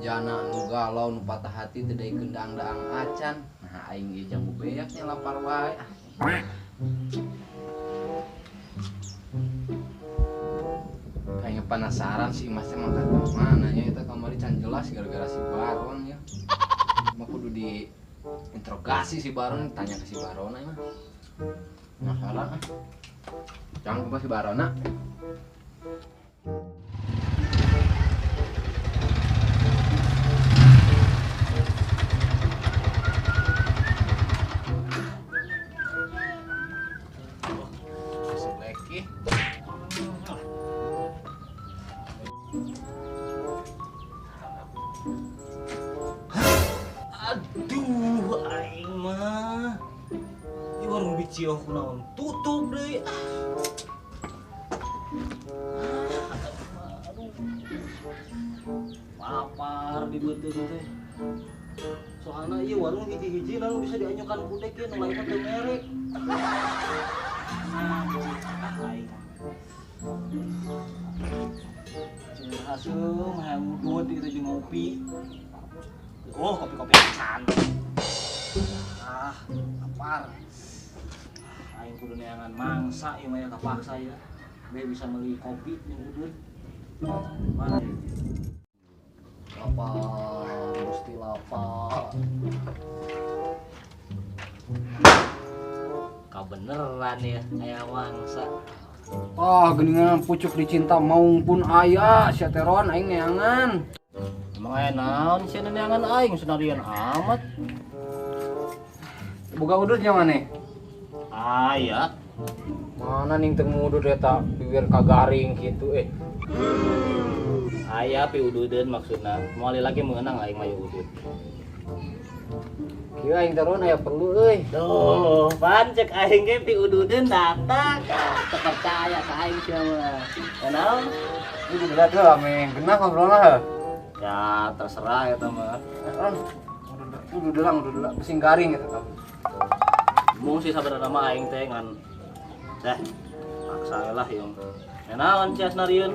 Bejana nu galau nu patah hati teu daekeun daang-daang acan. Nah aing ge jamu beak nya lapar wae. Ah. Kayaknya penasaran si Imas teh mangkat ka mana nya eta kamari can jelas gara-gara si Baron ya. Mah kudu di interogasi si Baron, tanya ke si Baron aja mah. Penasaran ah. Jangan lupa si Barona. Aduh, aing mah. Di warung Bicioh kunaon tutup deui. Aduh. Lapar di beuteung teh. Soalna ieu warung hiji-hiji lalu bisa dianyukan kudek ieu nu lain mah teu merek. Aing. Jeung haseum hayang ngudut ieu teh jeung ngopi. Oh, kopi-kopi acan. Ah, lapar. Aing kudu neangan mangsa ieu mah ya kapaksa ya. Be bisa meuli kopi jeung udut. Mana? Lapar, mesti lapar. Kabeneran ya aya mangsa. Ah, geuningan pucuk dicinta maung pun aya sia teh Ron aing neangan. Emang aya naon sia neangan aing senarian amat. Boga udut nya maneh? Aya. Mana ning teu ngudut eta bibir kagaring kitu eh. Aya pi ududeun maksudna. Moal lagi meunang aing mah udut. Kieu aing teh Ron aya perlu euy. Tuh, pan cek aing ge pi ududeun datang. Teu percaya ka aing sia mah. Ya naon? Ini kudu lihat lah, meh. Genah ngobrolna heuh. Ya terserah eta mah. Ron, udah udah pusing garing eta kamu. Mung sih sabenerna mah aing teh ngan teh paksa lah yung. Ya naon sia senarieun?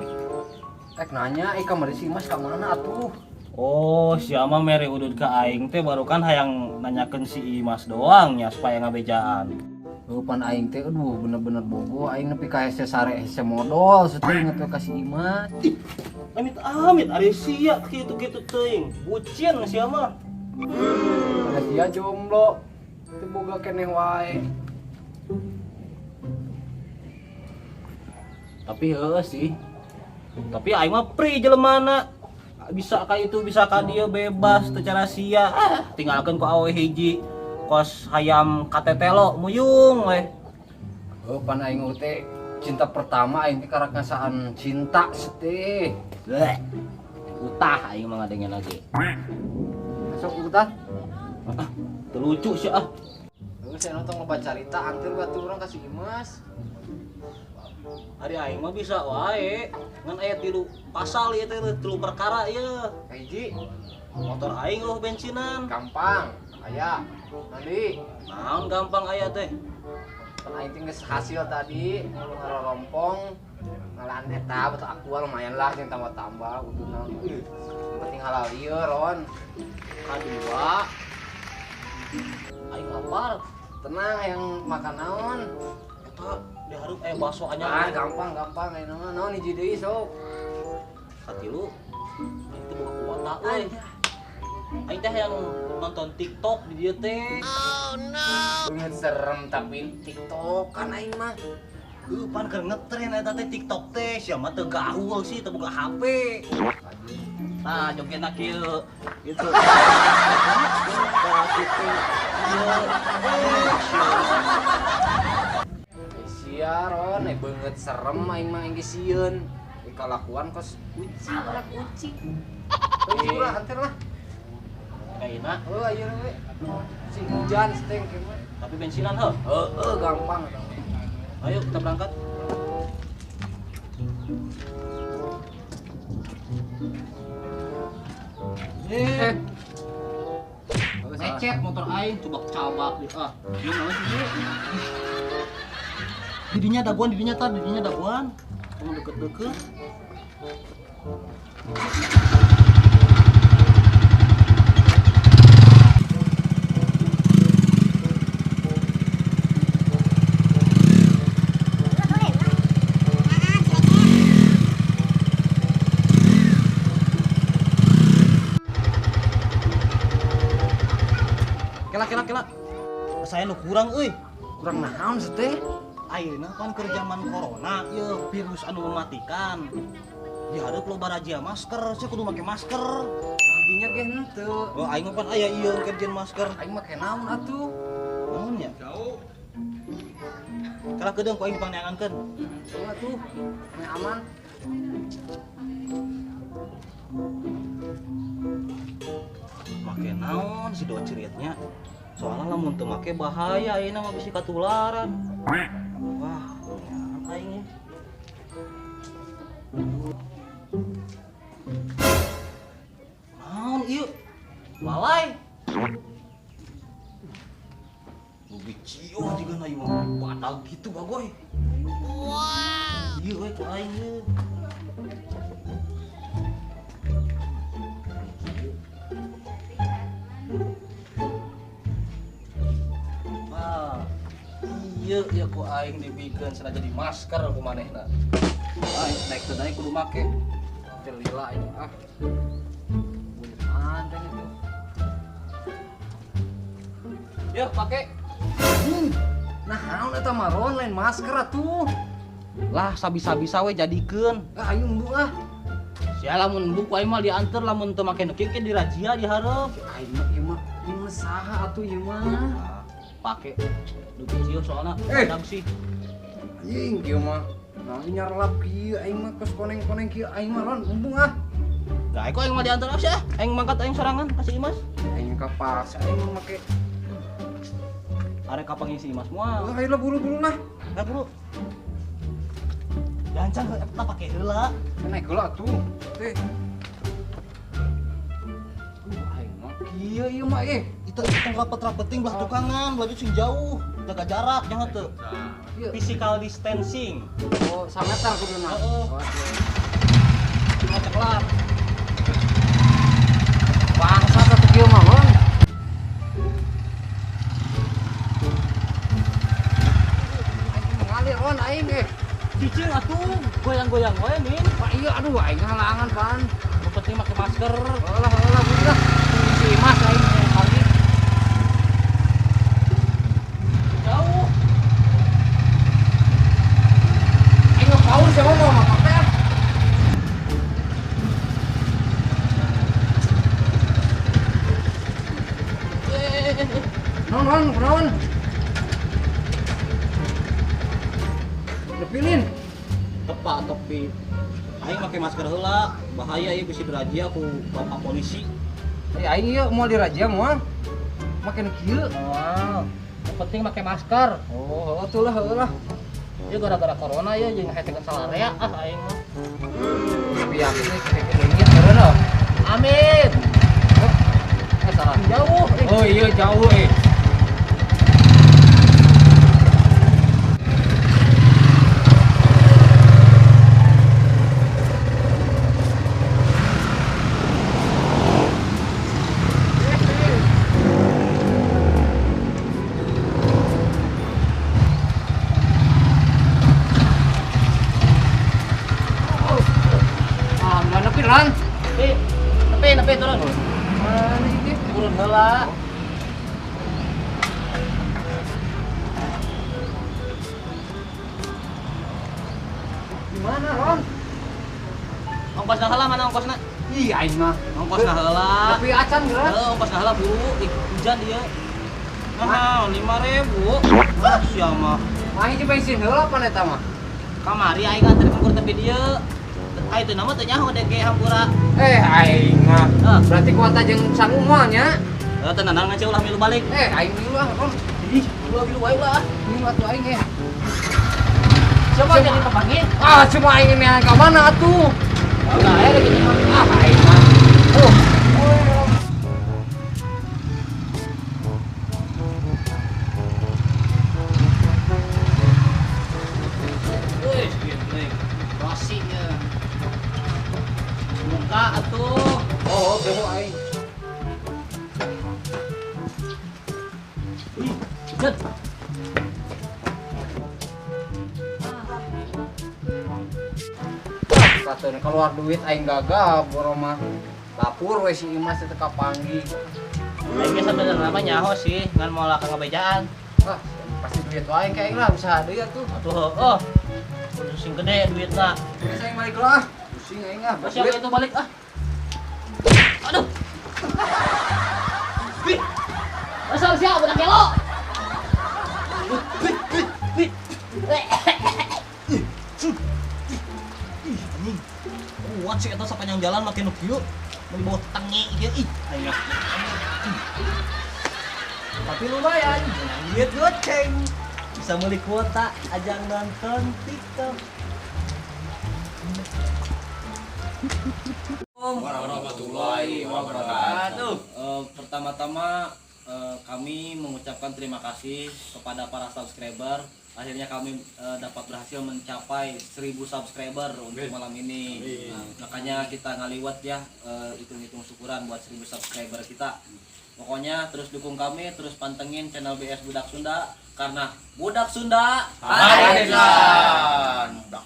Ek nanya, kamari si Mas ka mana atuh? Oh, si ama mere udud ka aing teh baru kan hayang nanyakeun si Imas doang nya supaya ngabejaan. Pan aing teh aduh bener-bener bogo aing nepi ka hese sare hese modol saeutik inget we ka si Imas. Ih, amit amit ari sia kitu-kitu teuing. Bucin sia mah. Ada sia jomblo. Teu boga keneh wae. Tapi heueuh sih. Tapi aing mah pri jelemana. Bisa ka itu bisa ka dieu bebas teu cara sia. Ah, tinggalkeun ku awe hiji kos hayam katetelo muyung we. Heuh pan aing teh cinta pertama aing teh karak ngasaan cinta teh. Bleh. Utah aing mah ngadengen lagi. Sok utah. Ah, teu lucu sih ah. Heuh saya nonton loba carita anteur batu urang ka si Imas. Ari aing mah bisa wae. Ngan aya 3 pasal ieu teh, 3 perkara ieu. Hiji. Motor aing eueuh bensinan. Gampang, aya. Nanti. Naon gampang aya teh? Pan aing teh geus hasil tadi, ngarorompong. Ngalaan eta betul aqua lumayan lah jeung tambah-tambah udah naon. Penting halal ieu Ron. Kadua. Aing lapar. Tenang yang makan naon. Eta dihareup aya bakso anyar. Ah, gampang gampang aya naon naon hiji deui sok. Katilu. Aing teh boga kuota euy. Aing teh yang nonton TikTok di dieu teh. Oh no. Beungeut serem tapi TikTok kan aing mah. Heuh, pan keur ngetren eta teh TikTok teh, sia mah teu gaul sih, teu boga HP. Nah, jogetna kieu gitu. Nah, gitu. Sia Ron, beungeut serem aing mah aing geus sieun. Kalakuan kos kucing, anak kucing. Heuh, urang anter lah. Kaina. Heuh, ayeuna we. Si hujan seteng kieu mah. Tapi bensinan heuh. Heuh, gampang. Ayo kita berangkat. Ecet motor aing coba cabak di ah. Ieu naon sih ieu? Didinya daguan, didinya tah, didinya daguan. Tong deket-deket. Kela. Saya nu kurang euy. Kurang naon sih teh? Ayeuna kan keur zaman corona ieu virus anu mematikan. Di hareup loba razia masker, sia kudu make masker. Dinya ge henteu. Oh, aing mah pan aya ieu keur jeung masker. Aing make naon atuh? Naon nya? Jauh. Kala kedeung ku aing dipangneangankeun. Tuh atuh, meh aman. Make naon si doceritnya? Soalnya lamun teu make bahaya ayeuna mah bisi katularan. Wah, aing. Naon ieu? Lalai. Lebih cio juga na ieu mah badag kitu bagoy. Wow. Ieu we ku aing ieu. Wah. Ieu ya ku aing dibikeun cenah jadi masker ku manehna. Aing naik teu naik kudu make. Teu lila aing ah. Bunyian teh itu. Yeuh pake. Nah, naon eta mah Ron lain masker atuh. Lah sabisa-bisa we jadikeun. Ah aing embung ah. Sia lamun embung ku aing mah dianter lamun teu make nu kieu dirazia di hareup. Aing mah ieu mah ieu mah saha atuh ieu mah. Pake nu kecil soalna badag sih. Anjing kieu mah. Nah nyarlap kieu aing mah kos koneng-koneng kieu aing mah Ron embung ah. Gak aing mah dianter sia. Aing mangkat aing sorangan ka si Imas. Aing kapaksa aing mah make. Arek kapanggih si Imas moal. Ayo lah buru-buru lah. Lah buru. Gancang eta pake heula. Naik heula atuh. Teh. Aing mah kieu ieu mah eh. Itu tong rapet-rapeting belah tukangan, belah sing jauh, jaga jarak jangan teu. Physical distancing. Oh, sameter kuduna. Heeh. Cuma ceklap. Bangsa satu kieu mah, Bang. Aing mengalir Ron aing eh. Cicing atuh, goyang-goyang wae min. Pak iya aduh aing halangan pan. Nu penting make masker. Heeh lah lah. Si Imas aing pagi. Jauh. Aing ngepaur siapa mau make ah. Non non non. Lepilin. Tepak tepi. Aing make masker heula, bahaya ieu bisi dirazia ku bapak polisi. Eh aing ieu moal dirazia moal. Make nu kieu. Moal. Yang penting make masker. Oh, heuh atuh lah heuh lah. Ieu gara-gara corona ieu jeung hese salarea ah aing mah. Tapi yakin nih kayak leungit meureun oh. Amin. Eh salah. Jauh. Oh iya jauh eh. Nepi, nepi turun. Mana ini? Turun heula. Di mana, Ron? Ongkosna heula mana ongkosna? Ih, aing mah. Ongkosna heula. Tapi acan geura. Heuh, ongkosna heula buru. Ih, hujan ieu. Mahal, 5.000. Ah, sia mah. Mah hiji bensin heula pan eta mah. Kamari aing nganterkeun kur tepi dieu. Aing teu nama teu nyaho dek ge hampura. Eh aing mah. Berarti kuota jeung sangu moal nya. Heuh teu nanaon ngaceu ulah milu balik. Eh aing milu ah, Ron. Ih, ulah milu wae ulah. Milu atuh aing eh. Coba jadi papanggih. Ah, cuma aing ini ka mana atuh? Enggak aya gitu mah. Ah, aing mah. Oh. Wih, gini. Rossi ya. Buka atuh. Oh, boho aing. Ih, hujan. Katuh keluar duit aing gagap boro mah. Lapur we si Imas teh kapanggih. Aing ge sebenarnya mah nyaho sih, ngan moal ka ngabejaan. Wah, pasti duit wae kayak lah usaha deui atuh. Atuh heueuh. Kudu sing gede duitna. Geus, aing balik lah. Ah. Pusing aing ah. Siapa Duit. Itu balik ah. Aduh. Wih. Asal siap budak gelo. Wih, wih, wih. Ih, anjing. Kuat sih eta sepanjang jalan makin nu kieu. Mau dibawa tengi kieu ih. Aing mah. Tapi lumayan, menang duit goceng. Bisa beli kuota ajang nonton TikTok. Warahmatullahi wabarakatuh. Pertama-tama kami mengucapkan terima kasih kepada para subscriber. Akhirnya kami dapat berhasil mencapai 1000 subscriber untuk malam ini. Nah, makanya kita ngaliwat ya, hitung-hitung syukuran buat 1000 subscriber kita. Pokoknya terus dukung kami, terus pantengin channel BS Budak Sunda karena Budak Sunda Hadir.